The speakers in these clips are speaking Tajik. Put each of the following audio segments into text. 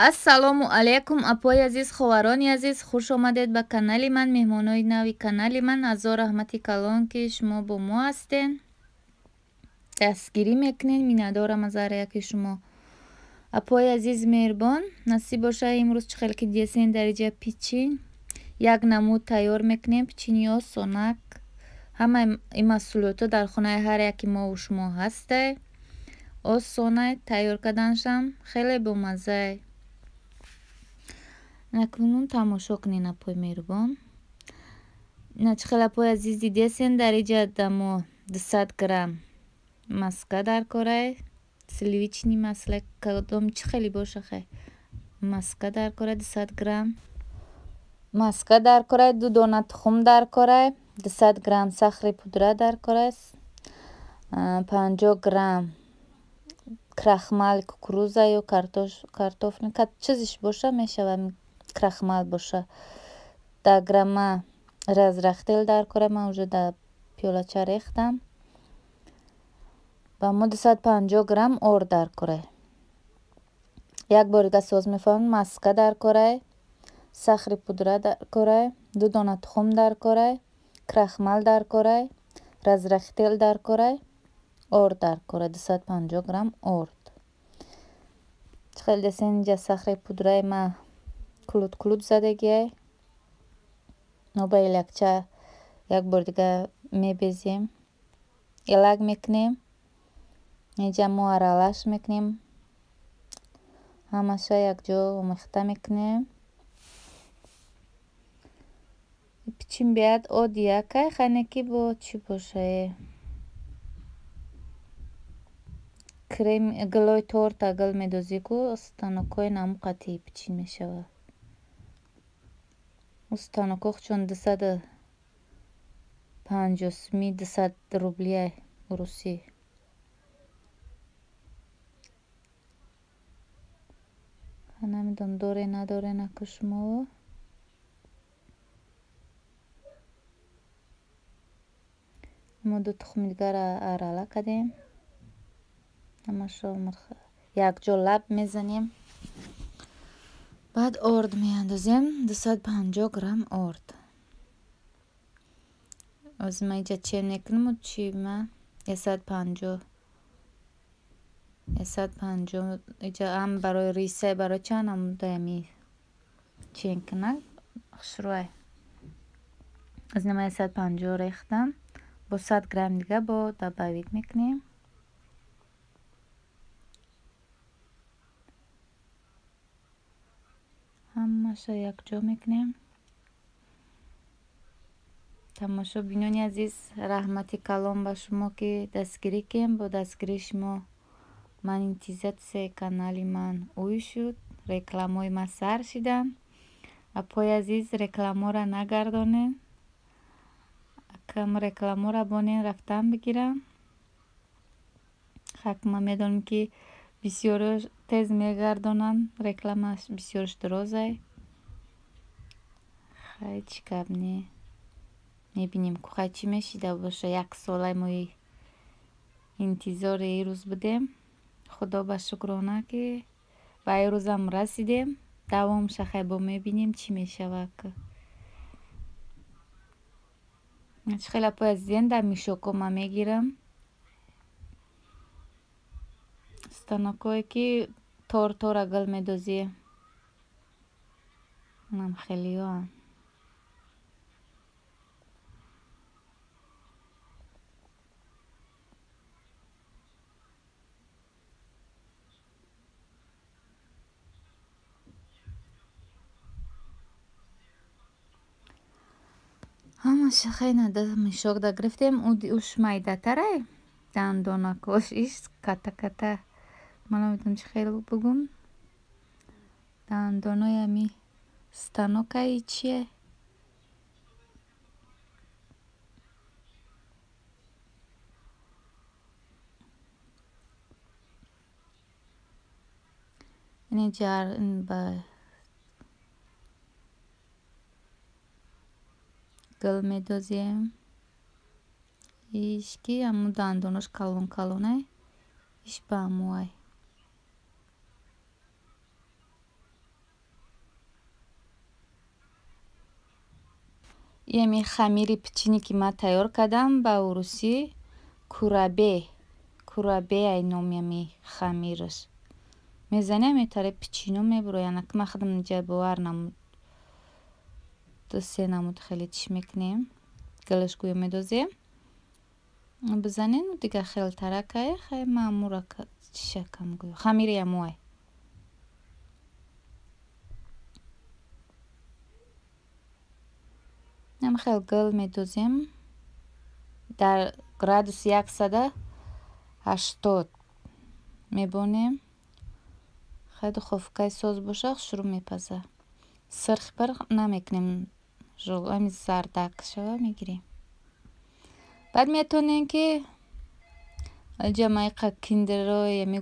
Ассалому алайкум, апои азиз, ховарони азиз, хуш омадед ба канали ман, меҳмонои нави канали ман. Азор раҳмати калон, ки шумо бо мо ҳастен, дастгирӣ мекунед. Миннатдорам аз ҳар яки шумо. Апои азиз меҳрубон, насиб боша, имрӯз чӣ хел ки дидесен, дар инҷа пичин як намуд тайёр мекунем. Пичини осонак. Ҳамаи ин маҳсулотҳо дар хонаи ҳар яки мову шумо ҳастай. Осонай тайёр карданашам, хеле бомаззае. Накунун тамошо кунед, апои меҳрубон. Ина чӣ хел, апои азиз, дидесен, дар инҷа дамо 200 грамм маска дар корай, сливочный масло, кадом чӣ хеле боша, хай маска дар корай, 200 грамм маска дар корай, 2 дона тухм дар корай, 200 грамм сахари пудра дар корай, 50 грамм крахмали кукуруза ё картоф, чизиш боша мешава, крахмал боша, 10 грамма разрыхитель дар кора, ман уже дар пиёлача рехтам. Ба мо 250 грамм орд дар корай. Як бор дига соз мефаҳмем. Маска дар корай, сахари пудра дар корай, 2 дона тухм дар корай, крахмал дар корай, разрыхитель дар корай, орд дар корай, 250 грамм орд. Чӣ хел десен, инҷа сахари пудраи ма кулут кулут задагиай. Мо ба элакча як бор дига мебезем, элак мекунем. Инҷа мо аралаш мекунем, ҳамаша якҷо омехта мекунем. Пичин биёяд оддиякай, хайне ки бо чӣ бошае, крем гулои торта гул медозӣ ку, станокҳои наму қатъи пичин мешавад. У станокҳо чун 250 суми, 200 рублия русӣ. Намедонам, доре надоре наку шумо. Мо ду тухми дигара арала кардем. Ҳамашро якҷо лаб мезанем. Баъд орд меандозем, 250 грамм орд. Ҳозир ман инҷа чен мекунаму чи ма 150, 150 инҷа ҳам барои рисай, барои чанд намудаами чен кунак хушрӯай. Аз ина ман 150 рехтам, бо 100 грамм дига бо добавить мекунем. Ҳамаша якҷо мекунем. Тамошобинони азиз, раҳмати калон ба шумо, ки дастгирӣ кем. Бо дастгирии шумо монетизатсияи канали ман ӯй шуд, рекламаҳои ман сар шиданд. Апои азиз, рекламаҳоро нагардонед, кам рекламаҳоро бонен рафтан бигирам. Хак ман медонам, ки бисёриҳо тез мегардонанд, рекламаш бисёрш дурозай. Хай, чӣ гап не, мебинем ку хай чӣ мешида боша. Як солаи мои интизори ин рӯз будем. Худо ба шукрона, ки ба ин рӯзам расидем. Давомша хай бо мебинем, чӣ мешавад. Чӣ хел, апои азизен, дар мишокҳо ман мегирам. Станокҳое ки тор тора гул медозӣ, инам хелиҳоам. Ҳамаша хеле мишок да гирифтем. Уш майдатарай, дандонакош иш ката ката. Ман намедонам, чӣ хел бугум. Дандонои ами станокаи чие? Инҷа ба гул медозем. Иш ки ҳамун дандонош калон калонай, иш ба ҳамуай. Ями хамири печенье ки ман тайёр кардам ба урусӣ курабе. Курабе ай номи ами хамираш. Мезанем метаре печенье мебурояд. Ана ки ман худам инҷа бовар намуд. Ду се намуд хеле чиш мекунем. Гилаш гӯё медозем. Бизанем дига хелтаракай хай ман амура чишакам гӯё. Хамири амуай. Нам хел гил медозем. Дар градуси 180 мебонем. Хай духовкаи соз боша шурӯъ мепаза. Сирх пир намекунем. Ами зардак шава мегирем. Баъд метавонем ки инҷа майқа киндерои ами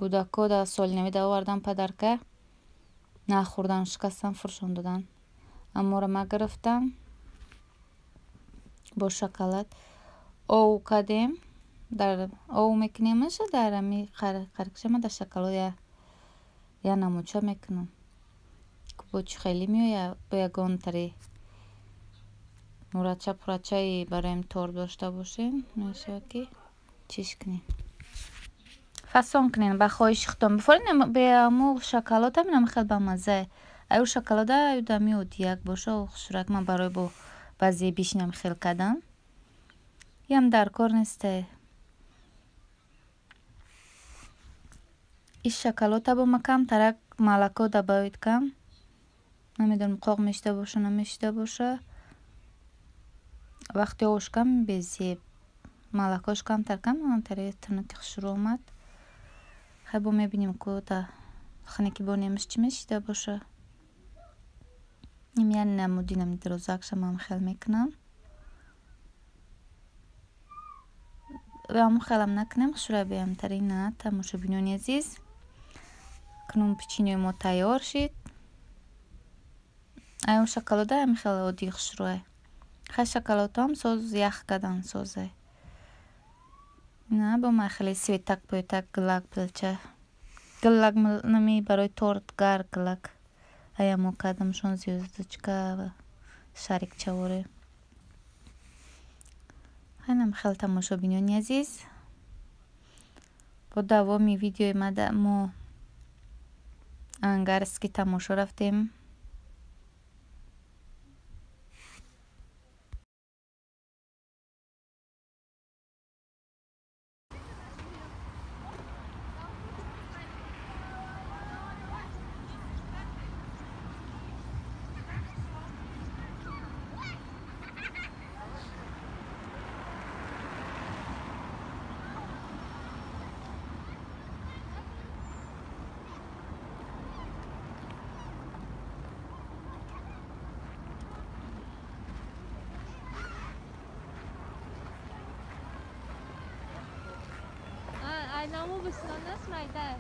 гудако дар соли навида овардан падарка. Нахӯрдан, шикастан, фурӯшон додан. Аморо ма гирифтам бо шоколад. Ов кардем. Дар ов мекунемаша дар ами қарқша ма дар шоколад я намуча мекунам. Бо чӣ хеле меояд, бо ягон тари мурача пурачаи бароем торт дошта бошем, мешавад ки чиш кунем. Фасон кунем ба хоҳиши худтон. Бифорем бе аму шоколад ҳам инам хел бамаззае. Аю шоколада аю дами одияк боша, хушрак ман барои бо ба зебиш инам хел кардам. Ям дар кор несте. Иш шоколада бо ма камтарак молоко добавить кам. Намедонам қоқ мешида боша, намешида боша. Вақти ош кам безеб. Молокош камтар кам, антаре тунуки хушрӯ омад. Хай бо мебинем ку да ханеки бонемаш чӣ мешида боша. Им я намуди нами дирозакша ман хел мекунам. Аму хелам накунем, хушрӯ беамтари на тамошобинони азиз. Кунун печеньеи мо тайёр шид. Аю шоколада ами хел оддии хушрӯе. Хай шоколадҳоам соз ях кардан созе. На бо ман хеле светак поятак гилак пилча. Гилак нами барои торт гар гилак. Аямо кардамшон звёздочка ва шарикчаворе. Хайнам хел тамошобинони азиз. Бо давоми видеои мо ангарски тамошо рафтем. Aynamu besnanas mayda.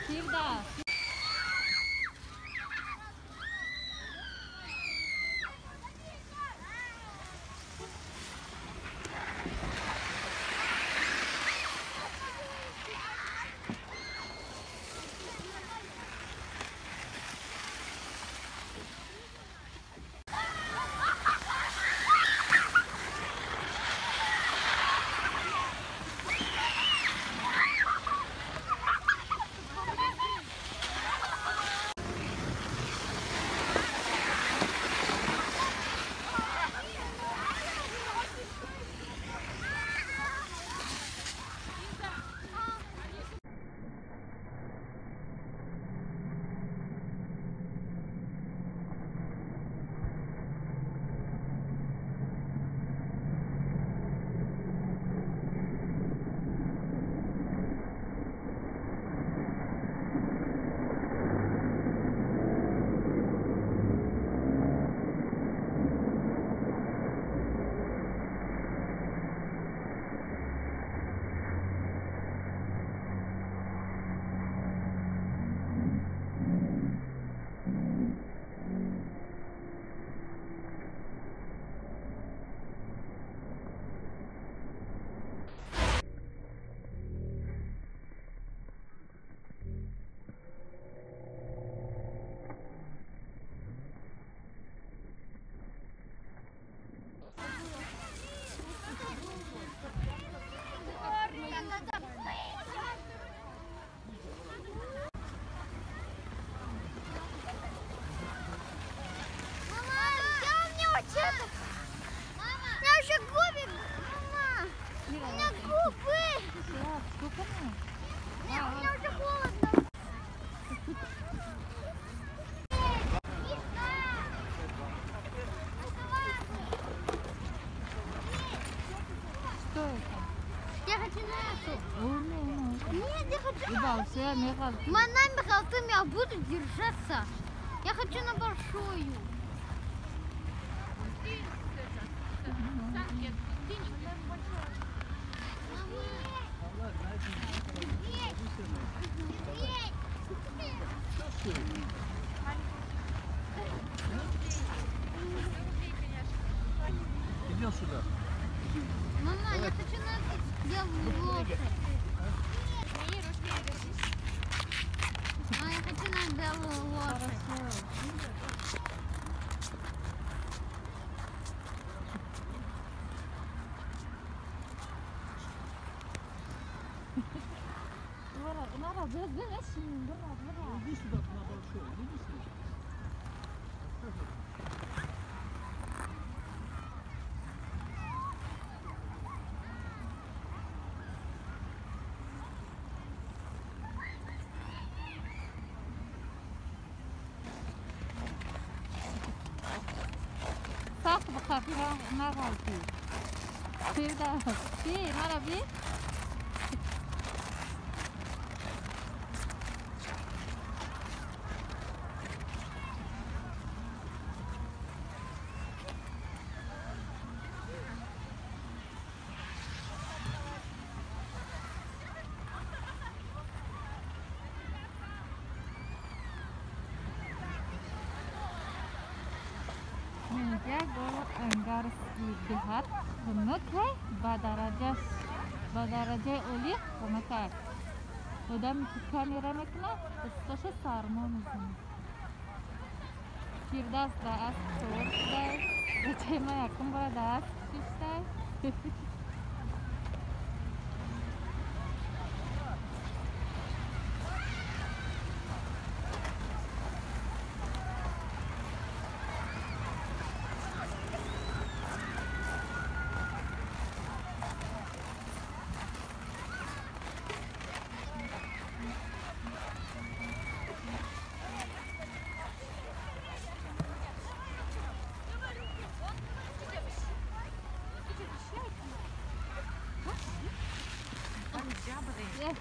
Kirda. Мана я буду держаться. Я хочу на большую. Идем сюда. Мама, я хочу на белую лошадь. Мама, я хочу на белую лошадь. Иди сюда на большой, иди сюда. Ангарский беҳад хунукай, ба дараҷаи олӣ хунукай. Одаме ки камера мекунад, дасташа сармо мезанад. Фирдавс дар асп савор шудай, бачаи ман якум бора дар асп шиштай.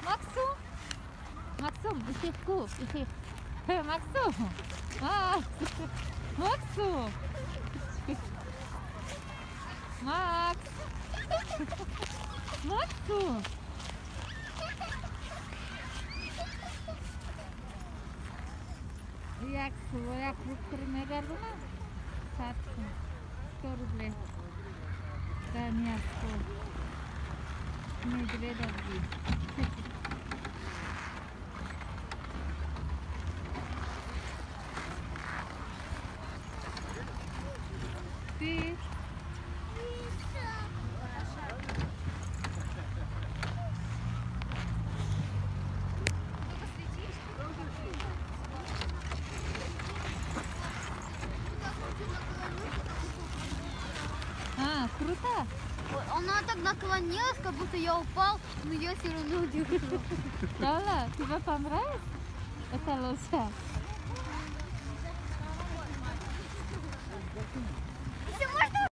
Максум, Максум, ихихку, ихих. Максум, Максум, Макс, Максум. Як своя круг мегардона, 100 рублей. Да, мясо. Медведя. Ты. А, круто! Она так наклонилась, как будто я упал, но я все равно удержала. Лола, тебе понравилось? Это лошадь. Еще можно